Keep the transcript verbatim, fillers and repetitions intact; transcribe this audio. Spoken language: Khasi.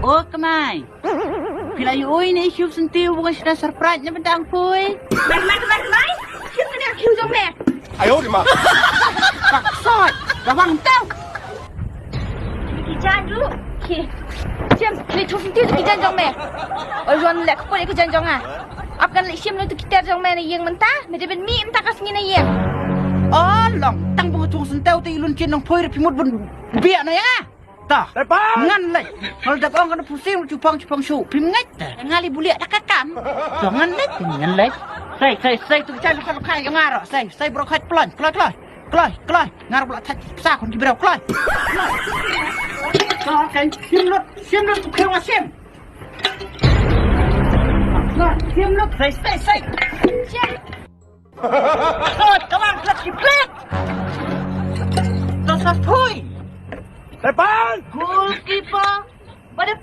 O kmai. Phi la ïohi ne shuh syntiew ba nga shna surprise na bynta phi? Mai, mai, mai, mai. Shuh kane ka khiew jong me. Ayo di ma. Ka soi. Ka bang tau. Ki jan du. Ki. Shem, le shuh syntiew ki jan jong me. Oi wan le kpoi ki jan jong nga. Ap kan le shem le tu ki ter jong me na ïing mynta. Me dei ban mih mynta ka sngi na ïing. O long tang ba nga shuh syntiew te i lun chin nong poi re phi mut ban biak na ïa nga. Ta. Ngan leit. Ngal dak ong kana pusi mu chupang chupang shu. Phim ngeit. Ngali buliak dak kam. Ta ngan leit, ngan leit. Sei, sei, sei tu chai lukai lukai nga ro. Sei, sei bro khai plon. Kloi, kloi. Kloi, kloi. Ngar bla thach sa kon ki bro kloi. Kloi kan sim lut, sim lut tu khong sim. Kloi, sim lut. Sei, sei, sei. Sot, come on, clutch, you play. Dos, dos, three. Depan. Goalkeeper. Ba dei